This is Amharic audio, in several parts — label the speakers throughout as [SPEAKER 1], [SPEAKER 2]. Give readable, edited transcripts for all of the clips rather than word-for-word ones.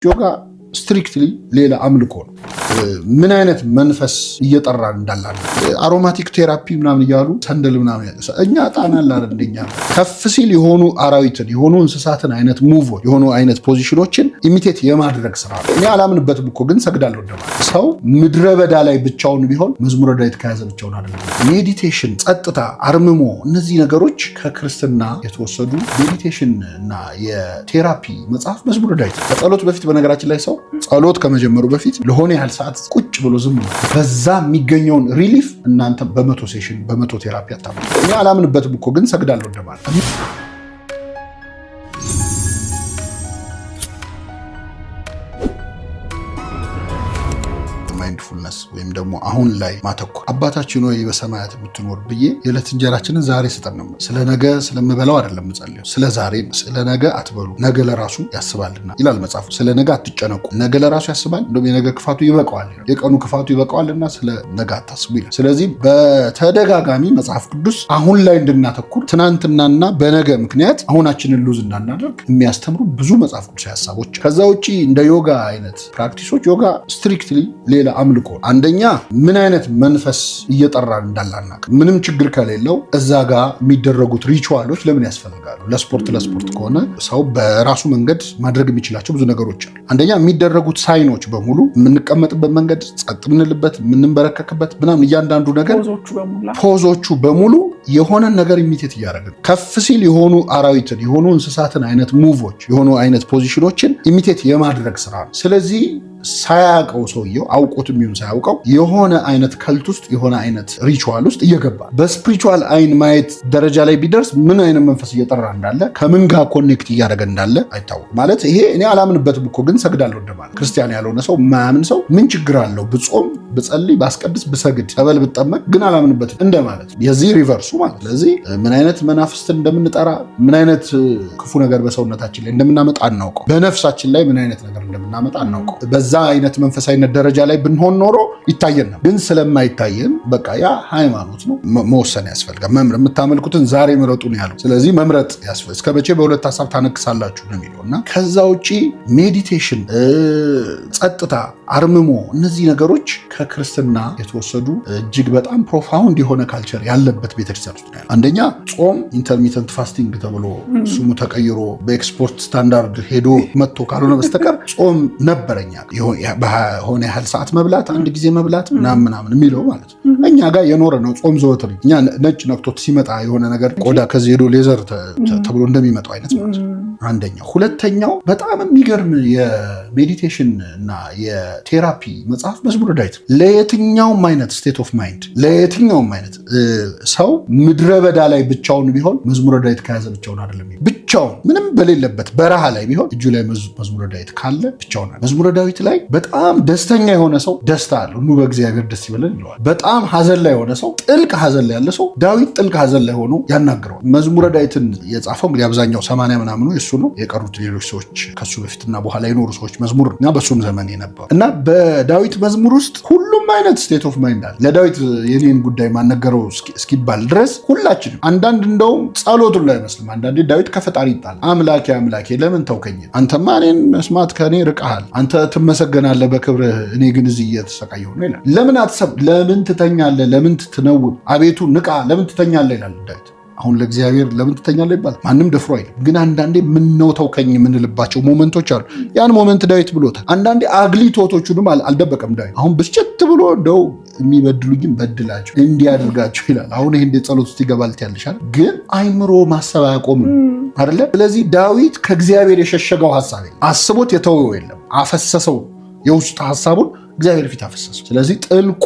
[SPEAKER 1] ዮጋ strictly ሌላ አምልኮ ነው። ምን አይነት መንፈስ እየጠራን እንዳላለ aromatic therapy ምናምን እያሉ ሰንደል ምናምን እኛ ጣና አለ እንደኛ ከፍ ሲል የሆኑ አራዊትን የሆኑ እንስሳትን አይነት move ኦች የሆኑ አይነት position ኦችን imitate የማድረግ ስራ ነው። እኔ አላምንበትም እኮ ግን ሰግዳለሁ እንደማለት። ሰው ምድረ በዳ ላይ ብቻውን ቢሆን መዝሙረ ዳዊት ከያዘ ብቻውን አይደለም። Meditation፣ ጸጥታ፣ አርምሞ እነዚህ ነገሮች ከክርስትና የተወሰዱ meditation እና የ therapy መጽሐፍ መዝሙረ ዳዊት። ከጸሎት በፊት በነገራችን ላይ ሰው ጸሎት ከመጀመሩ በፊት ለሆነ ያህል ሰዓት ቁጭ ብሎ ዝም ብሎ በዛ የሚገኘውን relief እናንተ በ100 session በ100 therapy አታመጡ። እኔ አላምንበትም እኮ ግን ሰግዳለሁ እንደማለት። Mindfulness ወይም ደግሞ አሁን ላይ ማተኮር። አባታችን ሆይ በሰማያት የምትኖር ብዬ የዕለት እንጀራችንን ዛሬ ስጠን ነው። ስለ ነገ ስለምበላው አይደለም የምጸልየው፣ ስለ ዛሬ። ስለ ነገ አትበሉ፣ ነገ ለራሱ ያስባልና ይላል መጽሐፉ። ስለ ነገ አትጨነቁ፣ ነገ ለራሱ ያስባል፣ እንደውም የነገ ክፋቱ ይበቃዋል፣ የቀኑ ክፋቱ ይበቃዋልና ስለ ነገ አታስቡ ይላል። ስለዚህ በተደጋጋሚ መጽሐፍ ቅዱስ አሁን ላይ እንድናተኩር፣ ትናንትናና በነገ ምክንያት አሁናችንን lose እንዳናደርግ የሚያስተምሩ ብዙ መጽሐፍ ቅዱስ ሀሳቦች። ከዛ ውጭ እንደ ዮጋ አይነት practice ኦች፣ ዮጋ strictly ሌላ አምልኮ። አንደኛ ምን አይነት መንፈስ እየጠራን እንዳላናቅ። ምንም ችግር ከሌለው እዛ ጋር የሚደረጉት ritual ኦች ለምን ያስፈልጋሉ? ለስፖርት ከሆነ ሰው በራሱ መንገድ ማድረግ የሚችላቸው ብዙ ነገሮች አሉ። አንደኛ የሚደረጉት sign ኦች በሙሉ፣ የምንቀመጥበት መንገድ፣ ጸጥ የምንልበት፣ የምንንበረከክበት ምናምን እያንዳንዱ ነገር፣ pose ኦቹ በሙሉ የሆነን ነገር imitate እያደረግን ከፍ ሲል የሆኑ አራዊትን የሆኑ እንስሳትን አይነት move ኦች የሆኑ አይነት position ኦችን imitate የማድረግ ስራ ነው። ስለዚህ ሳያውቀው ሰውየው፣ አውቆት የሚሆን ሳያውቀው የሆነ አይነት cult ውስጥ የሆነ አይነት ritual ውስጥ እየገባ በ spiritual አይን ማየት ደረጃ ላይ ቢደርስ ምን አይነት መንፈስ እየጠራ እንዳለ፣ ከምን ጋር connect እያደረገ እንዳለ አይታወቅም። ማለት ይሄ እኔ አላምንበትም እኮ ግን ሰግዳለሁ እንደማለት። ክርስቲያን ያልሆነ ሰው፣ የማያምን ሰው ምን ችግር አለው ብጾም፣ ብጸልይ፣ ባስቀድስ፣ ብሰግድ፣ ጸበል ብጠመቅ፣ ግን አላምንበትም እንደማለት፣ የዚህ reverse ኡ ማለት። ስለዚህ ምን አይነት መናፍስትን እንደምንጠራ፣ ምን አይነት ክፉ ነገር በሰውነታችን ላይ እንደምናመጣ አናውቀው። በነፍሳችን ላይ ምን አይነት ነገር እንደምናመጣ አናውቀው። በዛ አይነት መንፈሳዊነት ደረጃ ላይ ብንሆን ኖሮ ይታየን ነበር። ግን ስለማይታየን በቃ ያ ሃይማኖት ነው፣ መወሰን ያስፈልጋል። የምታመልኩትን ዛሬ ምረጡ ነው ያለው። ስለዚህ መምረጥ ያስፈልጋል። እስከ መቼ በሁለት ሀሳብ ታነክሳላችሁ ነው የሚለው። እና ከዛ ውጪ meditation፣ ጸጥታ፣ አርምሞ እነዚህ ነገሮች ከክርስትና የተወሰዱ እጅግ በጣም profound የሆነ culture ያለበት ቤተክርስቲያን ውስጥ ነው ያለው። አንደኛ ጾም intermittent fasting ተብሎ ስሙ ተቀይሮ በ export standard ሄዶ መጥቶ ካልሆነ በስተቀር ጾም ነበረኛ። በሆነ ያህል ሰዓት መብላት፣ አንድ ጊዜ መብላት ምናምን ምናምን የሚለው ማለት ነው። እኛ ጋር የኖረ ነው ጾም ዘወትር። እኛ ነጭ ነክቶት ሲመጣ የሆነ ነገር ቆዳ ከዚህ ሄዶ leather ተብሎ እንደሚመጣው አይነት ማለት ነው። አንደኛው። ሁለተኛው በጣም የሚገርም የ meditation እና የ therapy መጽሐፍ መዝሙረ ዳዊት። ለየትኛውም አይነት state of mind፣ ለየትኛውም አይነት ሰው ምድረ በዳ ላይ ብቻውን ቢሆን መዝሙረ ዳዊት ከያዘ ብቻውን አይደለም። ብቻውን ምንም በሌለበት በረሃ ላይ ቢሆን እጁ ላይ መዝሙረ ዳዊት ካለ ብቻውን። መዝሙረ ዳዊት ላይ በጣም ደስተኛ የሆነ ሰው ደስታ አለው። ኑ በእግዚአብሔር ደስ ይበለን ይለዋል። በጣም ሀዘን ላይ የሆነ ሰው፣ ጥልቅ ሀዘን ላይ ያለ ሰው ዳዊት ጥልቅ ሀዘን ላይ ሆኖ ያናግረዋል። መዝሙረ ዳዊትን የጻፈው እንግዲህ አብዛኛው 80 ምናምኑ የሱ ነው። የቀሩት ሌሎች ሰዎች ከሱ በፊትና በኋላ የኖሩ ሰዎች መዝሙር እና በሱም ዘመን የነበሩ። እና በዳዊት መዝሙር ውስጥ ሁሉም አይነት state of mind አለ። ለዳዊት የኔን ጉዳይ ማነገረው እስኪባል ድረስ ሁላችንም አንዳንድ እንደውም ጸሎቱን ላይ አይመስልም። አንዳንዴ ዳዊት ከፈጣሪ ይጣል። አምላኬ አምላኬ ለምን ተውከኝ? አንተማ እኔን መስማት ከእኔ ርቀሃል። አንተ ትመሰገናለህ በክብርህ፣ እኔ ግን እዚህ እየተሰቃየሁ ነው ይላል። ለምን አትሰብ? ለምን ትተኛለህ? ለምን ትነውም? አቤቱ ንቃ፣ ለምን ትተኛለህ ይላል ዳዊት። አሁን ለእግዚአብሔር ለምን ትተኛለህ ይባላል። ማንም ደፍሮ አይልም። ግን አንዳንዴ ምነው ተውከኝ የምንልባቸው moment ኦች አሉ። ያን moment ዳዊት ብሎታል። አንዳንዴ ugly thought ኦቹንም አልደበቀም ዳዊት። አሁን ብስጭት ብሎ እንደው የሚበድሉኝም በድላቸው እንዲያደርጋቸው ይላል። አሁን ይሄ እንደ ጸሎት ውስጥ ይገባል ትያለሻል። ግን አይምሮ ማሰብ አያቆምም አይደለ? ስለዚህ ዳዊት ከእግዚአብሔር የሸሸገው ሀሳብ የለም። አስቦት የተወው የለም። አፈሰሰው፣ የውስጥ ሀሳቡን እግዚአብሔር ፊት አፈሰሰው። ስለዚህ ጥልቁ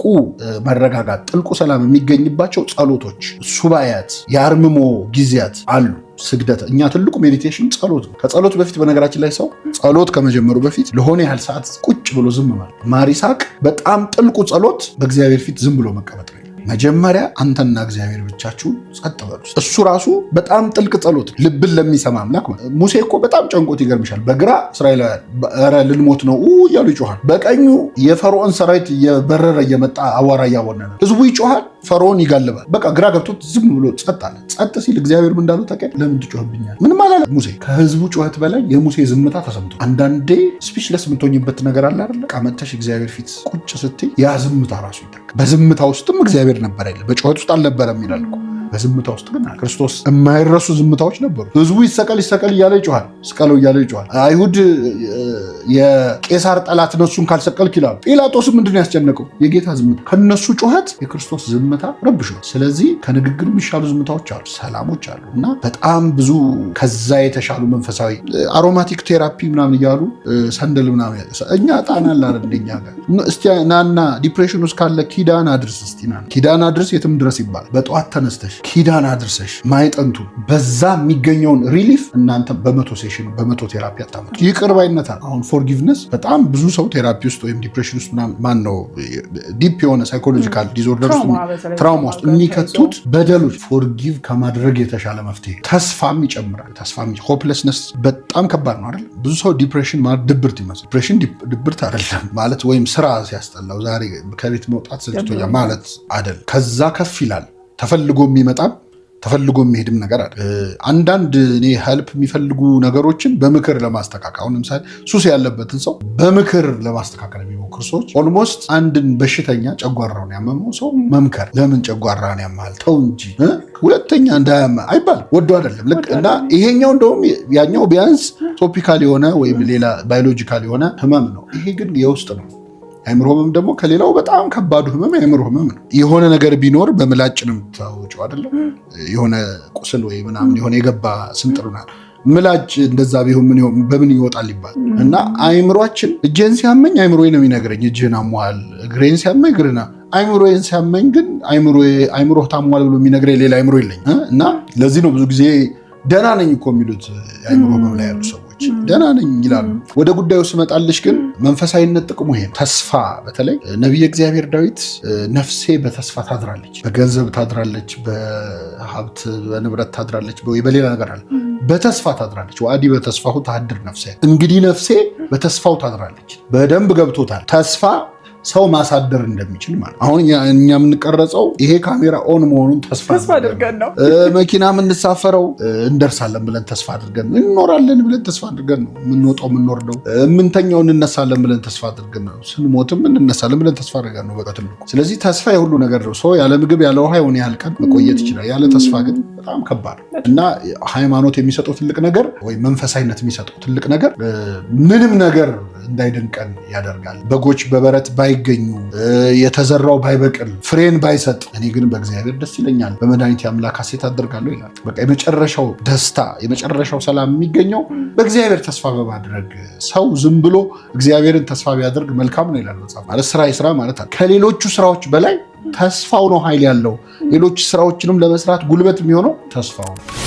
[SPEAKER 1] መረጋጋት፣ ጥልቁ ሰላም የሚገኝባቸው ጸሎቶች፣ ሱባያት፣ የአርምሞ ጊዜያት አሉ። ስግደት፣ እኛ ትልቁ meditation ጸሎት ነው። ከጸሎት በፊት በነገራችን ላይ ሰው ጸሎት ከመጀመሩ በፊት ለሆነ ያህል ሰዓት ቁጭ ብሎ ዝም ማለት። ማር ይስሐቅ በጣም ጥልቁ ጸሎት በእግዚአብሔር ፊት ዝም ብሎ መቀመጥ ነው። መጀመሪያ አንተና እግዚአብሔር ብቻችሁን ጸጥ በሉ። እሱ ራሱ በጣም ጥልቅ ጸሎት፣ ልብን ለሚሰማ አምላክ። ሙሴ እኮ በጣም ጨንቆት ይገርምሻል። በግራ እስራኤላውያን ኧረ ልንሞት ነው እያሉ ይጮሃል። በቀኙ የፈርዖን ሰራዊት እየበረረ እየመጣ አቧራ እያቦነነ ህዝቡ ይጮሃል፣ ፈርዖን ይጋልባል። በቃ ግራ ገብቶት ዝም ብሎ ጸጥ አለ። ጸጥ ሲል እግዚአብሔር ምን እንዳለው ታውቂያለሽ? ለምን ትጮህብኛለህ? ምንም አላለም ሙሴ። ከህዝቡ ጩኸት በላይ የሙሴ ዝምታ ተሰምቶ፣ አንዳንዴ speechless የምትሆኝበት ነገር አለ አይደለ? በቃ መተሽ እግዚአብሔር ፊት ቁጭ ስትይ ያ ዝምታ ራሱ ይጠቃል። በዝምታ ውስጥም እግዚአብሔር ነበር አይደል? በጩኸት ውስጥ አልነበረም ይላል እኮ። በዝምታ ውስጥ ግን ክርስቶስ የማይረሱ ዝምታዎች ነበሩ። ህዝቡ ይሰቀል ይሰቀል እያለ ይጮሃል፣ ስቀለው እያለ ይጮሃል። አይሁድ የቄሳር ጠላት እነሱን ካልሰቀልክ ይላሉ። ጲላጦስም ምንድን ነው ያስጨነቀው? የጌታ ዝምታ። ከነሱ ጩኸት የክርስቶስ ዝምታ ረብሿል። ስለዚህ ከንግግር የሚሻሉ ዝምታዎች አሉ፣ ሰላሞች አሉ እና በጣም ብዙ ከዛ የተሻሉ መንፈሳዊ aromatic therapy ምናምን እያሉ ሰንደል ምናምን፣ እኛ ጣና አለ አይደል? እንደኛ ጋር እስቲ ናና depression ውስጥ ካለ ኪዳን አድርስ፣ እስቲ ና ኪዳን አድርስ፣ የትም ድረስ ይባላል። በጠዋት ተነስተሽ ኪዳን አድርሰሽ ማዕጠንቱ በዛ የሚገኘውን relief እናንተ በ100 session በ100 therapy አታመጡ። ይቅር ባይነት አለ። አሁን forgiveness በጣም ብዙ ሰው therapy ውስጥ ወይም depression ውስጥ ማን ነው deep የሆነ psychological disorder ውስጥ trauma ውስጥ የሚከቱት በደሎች forgive ከማድረግ የተሻለ መፍትሄ ተስፋም ይጨምራል። ተስፋም hopelessness በጣም ከባድ ነው አይደል? ብዙ ሰው depression ማለት ድብርት ይመስል፣ depression ድብርት አይደለም ማለት ወይም ስራ ሲያስጠላው ዛሬ ከቤት መውጣት ሰልችቶኛል ማለት አይደለም። ከዛ ከፍ ይላል። ተፈልጎ የሚመጣም ተፈልጎ የሚሄድም ነገር አለ። አንዳንድ እኔ help የሚፈልጉ ነገሮችን በምክር ለማስተካከል፣ አሁን ለምሳሌ ሱስ ያለበትን ሰው በምክር ለማስተካከል የሚሞክሩ ሰዎች almost አንድን በሽተኛ ጨጓራውን ያመመው ሰው መምከር፣ ለምን ጨጓራን ያማል ተው እንጂ ሁለተኛ እንዳያመ አይባልም። ወዶ አይደለም ልክ እና ይሄኛው እንደውም ያኛው ቢያንስ topical የሆነ ወይም ሌላ biological የሆነ ህመም ነው። ይሄ ግን የውስጥ ነው። የአእምሮ ህመም ደግሞ ከሌላው በጣም ከባዱ ህመም የአእምሮ ህመም ነው። የሆነ ነገር ቢኖር በምላጭ ነው የምታወጪው አይደለም? የሆነ ቁስል ወይ ምናምን የሆነ የገባ ስንጥር ምናምን ምላጭ እንደዛ ቢሆን ምን በምን ይወጣል ይባል እና አእምሯችን እጄን ሲያመኝ አእምሮዬ ነው የሚነግረኝ፣ እጅህን አሞሃል። እግሬን ሲያመኝ እግርና አይምሮዬን ሲያመኝ ግን አይምሮህ ታሟል ብሎ የሚነግረኝ ሌላ አይምሮ የለኝም። እና ለዚህ ነው ብዙ ጊዜ ደህና ነኝ እኮ የሚሉት የአእምሮ ህመም ላይ ያሉ ሰዎች ደህና ነኝ ይላሉ። ወደ ጉዳዩ ስመጣልሽ ግን መንፈሳዊነት ጥቅሙ ይሄ ነው። ተስፋ፣ በተለይ ነቢየ እግዚአብሔር ዳዊት ነፍሴ በተስፋ ታድራለች፣ በገንዘብ ታድራለች፣ በሀብት በንብረት ታድራለች፣ ወይ በሌላ ነገር አለ፣ በተስፋ ታድራለች። ወዓዲ በተስፋሁ ተሐድር ነፍስየ፣ እንግዲህ ነፍሴ በተስፋው ታድራለች። በደንብ ገብቶታል። ተስፋ ሰው ማሳደር እንደሚችል ማለት፣ አሁን እኛ የምንቀረጸው ይሄ ካሜራ on መሆኑን ተስፋ
[SPEAKER 2] አድርገን ነው።
[SPEAKER 1] መኪና የምንሳፈረው እንደርሳለን ብለን ተስፋ አድርገን ነው። እንኖራለን ብለን ተስፋ አድርገን ነው የምንወጣው የምንወርደው። የምንተኛው እንነሳለን ብለን ተስፋ አድርገን ነው። ስንሞትም እንነሳለን ብለን ተስፋ አድርገን ነው በትልቁ። ስለዚህ ተስፋ የሁሉ ነገር ነው። ሰው ያለ ምግብ ያለ ውሃ የሆነ ያህል ቀን መቆየት ይችላል። ያለ ተስፋ ግን በጣም ከባድ ነው እና ሃይማኖት የሚሰጠው ትልቅ ነገር ወይም መንፈሳዊነት የሚሰጠው ትልቅ ነገር ምንም ነገር እንዳይደንቀን ያደርጋል። በጎች በበረት ባይገኙ፣ የተዘራው ባይበቅል፣ ፍሬን ባይሰጥ፣ እኔ ግን በእግዚአብሔር ደስ ይለኛል፣ በመድኃኒቴ አምላክ ሐሴት አደርጋለሁ ይላል። በቃ የመጨረሻው ደስታ የመጨረሻው ሰላም የሚገኘው በእግዚአብሔር ተስፋ በማድረግ፣ ሰው ዝም ብሎ እግዚአብሔርን ተስፋ ቢያደርግ መልካም ነው ይላል መጽሐፍ። ማለት ስራ የስራ ማለት አለ። ከሌሎቹ ስራዎች በላይ ተስፋው ነው ኃይል ያለው። ሌሎች ስራዎችንም ለመስራት ጉልበት የሚሆነው ተስፋው ነው።